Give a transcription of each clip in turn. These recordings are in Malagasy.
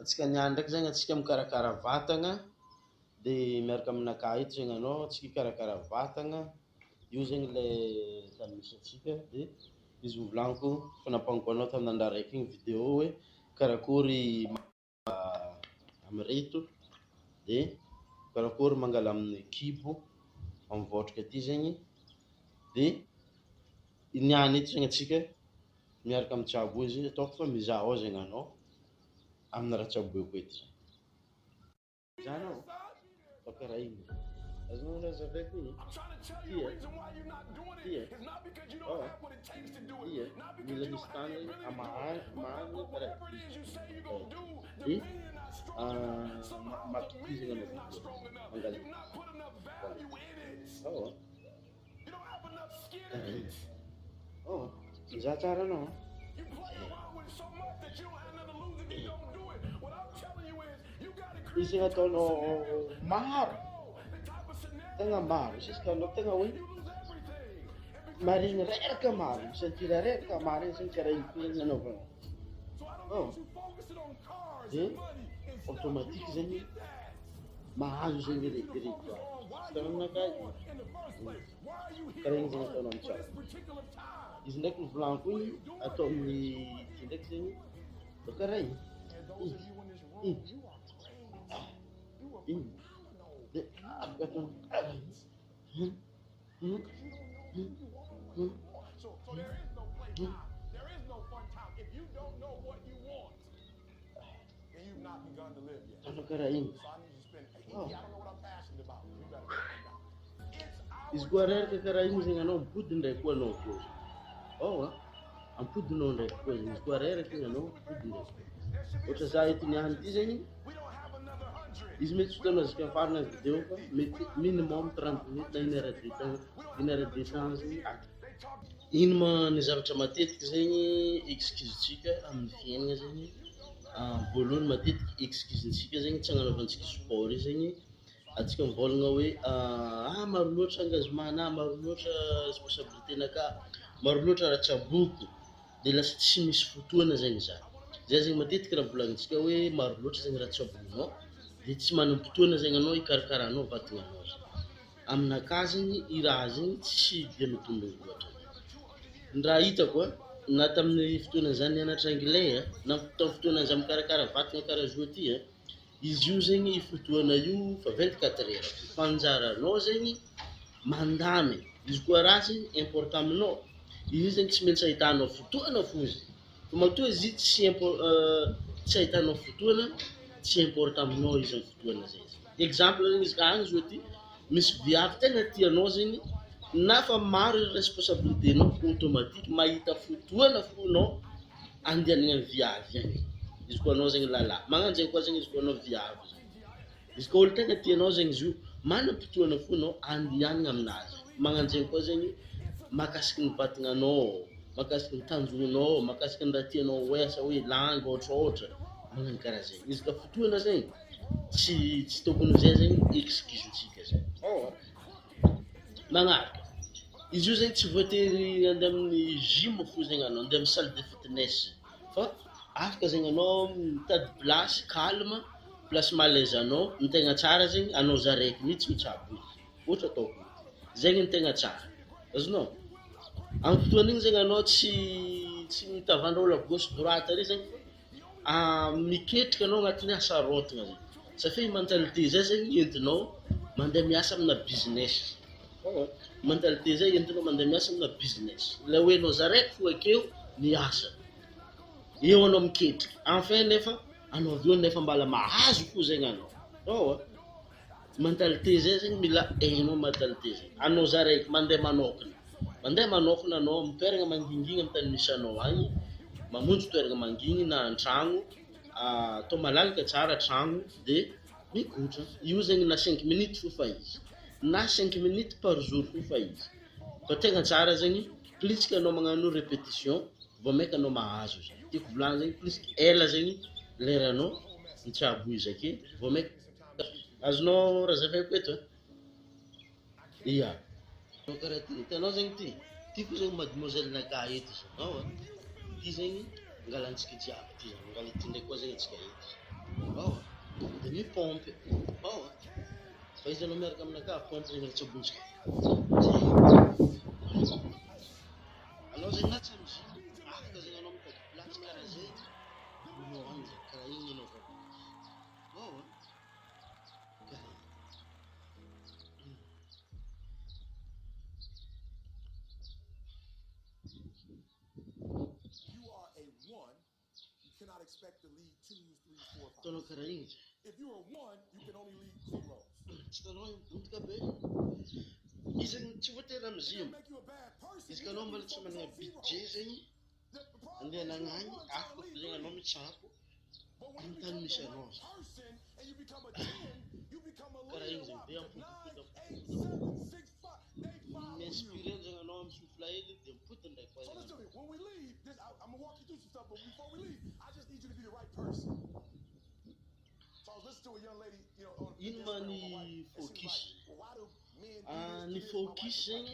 Antsika niany ndraiky zegny antsika mikarakara vatagna de miaraka aminakahy eto zegny anao, antsika hikarakara vatagna, io zegny le tany misy antsika de izy novolaniko efa nampanoko anao tamin'ny andro araiky igny vidéo hoe karakory amireto de karakory mangala amin'ny kibo amin'ny vôtraka aty zegny de niany eto zegny antsika miaraka mitsabo izy, ataoko fa mizaha ao zegny anao amin'ny raha tsaboiko eto zegny. Mizaha anao fa karaha igny, azonao raha zavaiko igny? Ty e, ty e, ao a, ty e, mila misy tany amahana amahana karaha ty de matokia zegny anao mangala ao a, karaha igny, ao a, mizaha tsara anao a, zay. Izy zegny ataonao maro, tegna maro, jusque anao tegna hoe maregny reraka maro, mi-sentir reraka maro igny zegny karaha igny koa zegny nanaovana ao, de automatique zegny mahazo zegny rediredy jiaby, hitanao aminakahy karaha igny zegny ataonao mitsabo, izy ndraiky novolaniko igny atao amin'ny ty ndraiky zegny atao karaha igny, igny, igny, igny, de afaka atao karaha igny. Atao karaha igny. Izy koa reraka karaha igny zegny anao mipody ndraiky koa anao avy eo. Ao a, ampodinao ndraiky koa zegny, izy koa reraka igny anao ampody ndraiky. Ohatra za eto niany ty zegny, izy mety tsy hitanao jusqu'à farany ny vidéo fa mety minimum 30 minutes na une heure de temps, une heure de temps zegny ato. Ino ma ny zavatra matetiky zegny excuse-tsika amin'ny fiaignana zegny, voalohany matetiky excuse-ntsika zegny tsy agnanaovantsika sport io zegny, antsika mivôlagna hoe ah maro loatra engagement-nahy, maro loatra responsabilité-nakahy, maro loatra raha tsaboko, de lasa tsy misy fotoana zegny za. Zay zegny matetiky raha volagnintsika hoe maro loatra zegny raha tsabonao de tsy manam-potoana zegny anao hikarakaranao vatagnanao zegny. Aminakahy zegny i raha zegny tsy de mitombina loatra. Ny raha hitako a, na tamin'ny fotoana za nianatra anglais a, na tamin'ny fotoana za mikarakara vatagna karaha zao ty a, izy io zegny io fotoana io fa 24 heures fa anjaranao zegny mandamy, izy koa raha zegny important aminao, izy io zegny tsy maintsy ahitanao fotoana fo izy, fa matoa izy tsy impor- tsy ahitanao fotoana, tsy important aminao izy amy fotoana zay. Exemple zegny izy ka agny zao ty, misy viavy tegna tianao zegny na fa maro ny responsabilité-nao automatique mahita fotoana fo anao andehanana amy viavy agny, izy koa anao zegny lalahy, magnano zegny koa zegny izy koa anao viavy zegny, izy koa olo tegna tianao zegny izy io manam-potoana fo anao andehanana aminazy, magnano zegny koa zegny mahakasiky ny vatagnanao, mahakasiky ny tanjonao, mahakasiky ny raha tianao ho asa hoe langue ôhatrôhatra, magnano karaha zegny, izy ka fotoana zegny tsy tokony ho zay zegny excuse-ntsika zegny, magnaraka, izy io zegny tsy voatery andeha amin'ny gym fo zegny anao, andeha amin'ny salle de fitness fa afaka zegny anao mitady place calme, place maha à l'aise anao, ny tegna tsara zegny anao za raiky mihitsy mitsabo izy, ohatra ataoko io, zegny no tegna tsara, azonao? Amin'ny fotoana igny zegny anao tsy mitavandra olo à gauche droite ary zegny fa miketrika anao agnatin'ny hasarotana zegny, satria mentalité zay zegny entinao mandeha miasa amina business, mentalité zay entinao mandeha miasa amina business, ilay hoe anao za raiky fo akeo miasa, eo anao miketrika, enfin nefa anao avy eo nefa mbala mahazo fo zegny anao, ao mentalité zay zegny mila hainao mentalité zay, anao za raiky mandeha manokana, mandeha manokana anao amy toerana mangingina amy tany misy anao agny, mamonjy toerana manginy na an-tragno, atao malalaka tsara tragno de mikotrana, io zegny na cinq minutes fo fa izy, na cinq minutes par jour fo fa izy, fa tegna tsara zegny plus que anao magnano répétition vao maika anao mahazo zegny, tiako volagny zegny plus que ela zegny leranao mitsabo izy ake vao maika azonao raha zavaiko eto e? Ia, karaha ty, hitanao zegny ty, ty koa zegny mademoiselle-nakahy eto zao, ao a, ty zegny angalantsika jiaby ty zany, angala ty ndraiky koa zegny antsika eto. Ao dia mi-pompe. Ao fa izy anao miaraka aminakahy pompe zegny raha tsabontsika. Anao zegny na tsy amy gym, afaka zegny anao mitady place karaha zegny, anao agny zegny, karaha igny anaovana. Ao karaha igny. Ataonao karaha igny izy. Tsy hitanao io mibodoka be. Izy zegny tsy voatery amy gym. Izy ka anao mbola tsy manana budget zegny andehanagna agny, afaka fo zegny anao mitsabo amy tany misy anao zegny. Karaha igny zegny de ampodipody ampodipody. Mi-inspirer zegny anao mi-souffle hely de mipody ndraiky koa zegny anao. Ino ma ny focus? Ny focus zegny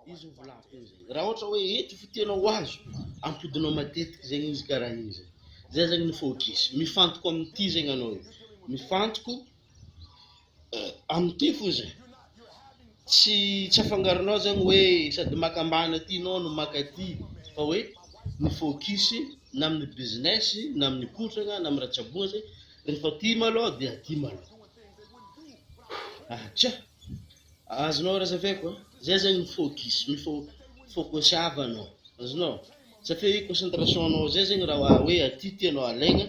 izy mivolagna igny zegny, raha ohatra hoe eto fo tianao ho azo, ampodinao matetiky zegny izy karaha igny zegny, zay zegny ny focus, mifantoko amin'ity zegny anao io, mifantoko amin'ity fo zegny, tsy tsy afangaronao zegny hoe sady maka ambany aty anao no maka aty fa hoe ny focus na amin'ny business na amin'ny kotrana na amin'ny raha tsaboina zegny, rehefa aty malôha dia aty malôha. Acha! Azonao raha zafeko a? Zay zegny ny focus, mifo- focus avy anao, azonao? Satria concentration anao zay zegny raha hoe aty tianao alaigna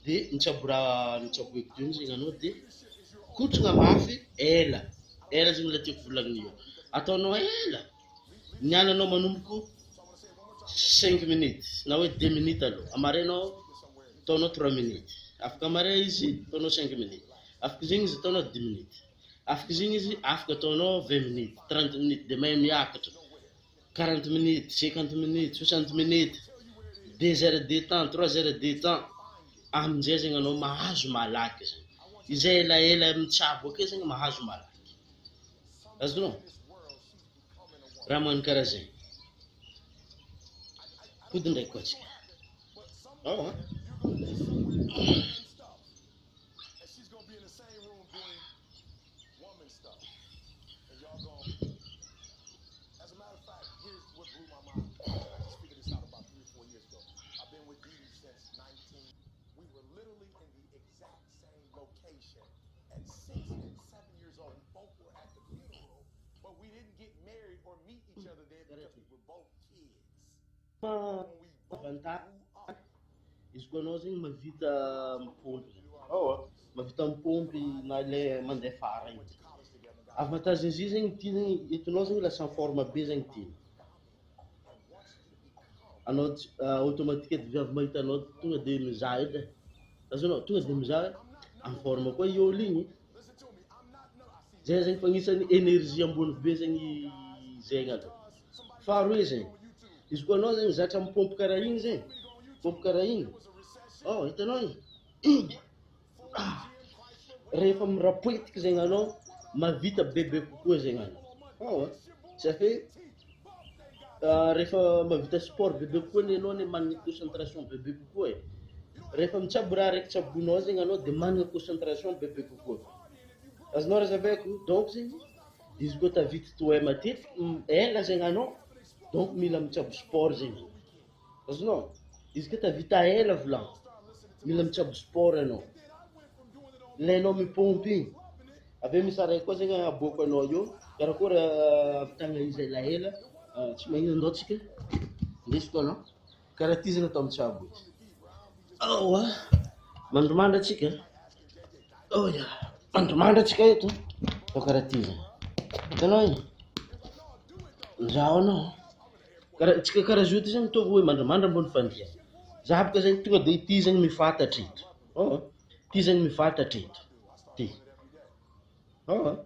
de mitsabo raha notsaboiko teo igny zegny anao de kotrana mafy ela, ela zegny le tiako volagnina io, ataonao ela, niany anao manomboko cinq minutes na hoe deux minutes aloha, amaray anao ataonao trois minutes, afaka amaray izy ataonao cinq minutes. Afaka zegny izy ataonao dix minutes, afaka zegny izy afaka ataonao vingt minutes, trente minutes de mahay miakatra, quarante minutes, cinquante minutes, soixante minutes, deux heures de temps, trois heures de temps, aminjay zegny anao mahazo malaky zegny, izay elaela mitsabo ake zegny mahazo malaky, azonao? Raha magnano karaha zegny, hody ndraiky koa tsika, ao an. Izy koa anao zegny mahavita mipompy zegny, mahavita mipompy na le mandeha fara igny, avantage izy io zegny ty zegny entinao zegny lasa en forme be zegny ty, anao tsy automatique edy viavy mahita anao tonga de mizaha edy e, azonao tonga de mizaha hoe en forme koa i ôlo igny, zay zegny fa agnisan'ny energie ambony be zegny zegny aloha. Faharoe zegny, izy koa anao zegny zatra mipompy karaha igny zegny, mipompy karaha igny, oh hitanao igny, igny ah, rehefa mirapoetiky zegny anao, mahavita bebe kokoa zegny anao, oh ah, ça fait rehefa mahavita sport bebe kokoa anie anao anie manana concentration bebe kokoa e, rehefa mitsabo raha araiky tsaboinao zegny anao de manana concentration bebe kokoa, azonao raha zavaiko, donc zegny. Izy koa tavity toay matetiky ela zegny anao donc mila mitsabo sport zegny anao, azonao? Izy koa tavita ela volagno mila mitsabo sport anao, ilainao mipompy igny, avy eo misy araiky koa zegny aboako anao eo karakôry ahavitagna izy elaela tsy magnino andao tsika indesiko anao, karaha ty zegny atao mitsabo izy, aoa mandrimandry antsika. Oh ya, mandrimandry antsika eto, atao karaha ty zany, hitanao iny, mizahao anao, karaha tsika karaha zao ty zany mitovy hoe mandrimandry ambony fandriana, za boka zany tonga de ity zany mifatatra eto, oh ty zany mifatatra eto, ty, oh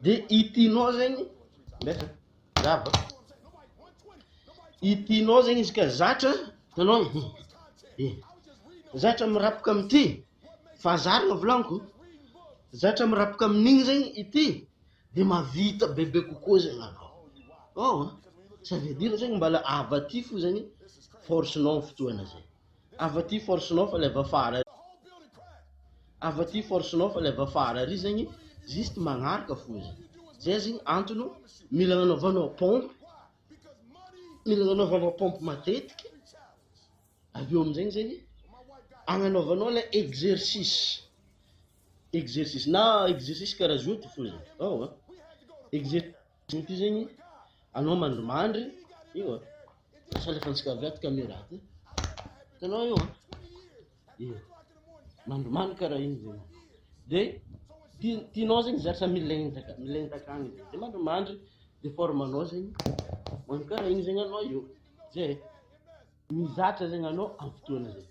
de itinao zegny, mbaiza, zava, itinao zegny izy ka zatra, hitanao iny, zatra mirapoka amity. Fahazarana volaniko, zatra mirapoka amin'igny zegny ity de mahavita bebe kokoa zegny anao, ao an, ça veut dire zegny mbala avy aty fo zegny force-nao amin'ny fotoana zay, avy aty force-nao fa le avy afara. Avy aty force-nao fa le avy afara ary zegny juste magnaraka fo izy. Zay zegny antony mila agnanaovanao pompe, mila agnanaovanao pompe matetiky, avy eo amizegny zegny agnanaovanao le exercice, exercice na exercice karaha zio ty fo zegny, ao a, exercice ty zegny anao mandrimandry io a, asa alefantsika avy ato caméra ty, hitanao io a, io, mandrimandry karaha igny zegny, de ti- tianao zegny zatra milentaka, milentaka agny zegny, de mandrimandry de forme-nao zegny magnano karaha igny zegny anao io, zay, mizatra zegny anao amy fotoana zay.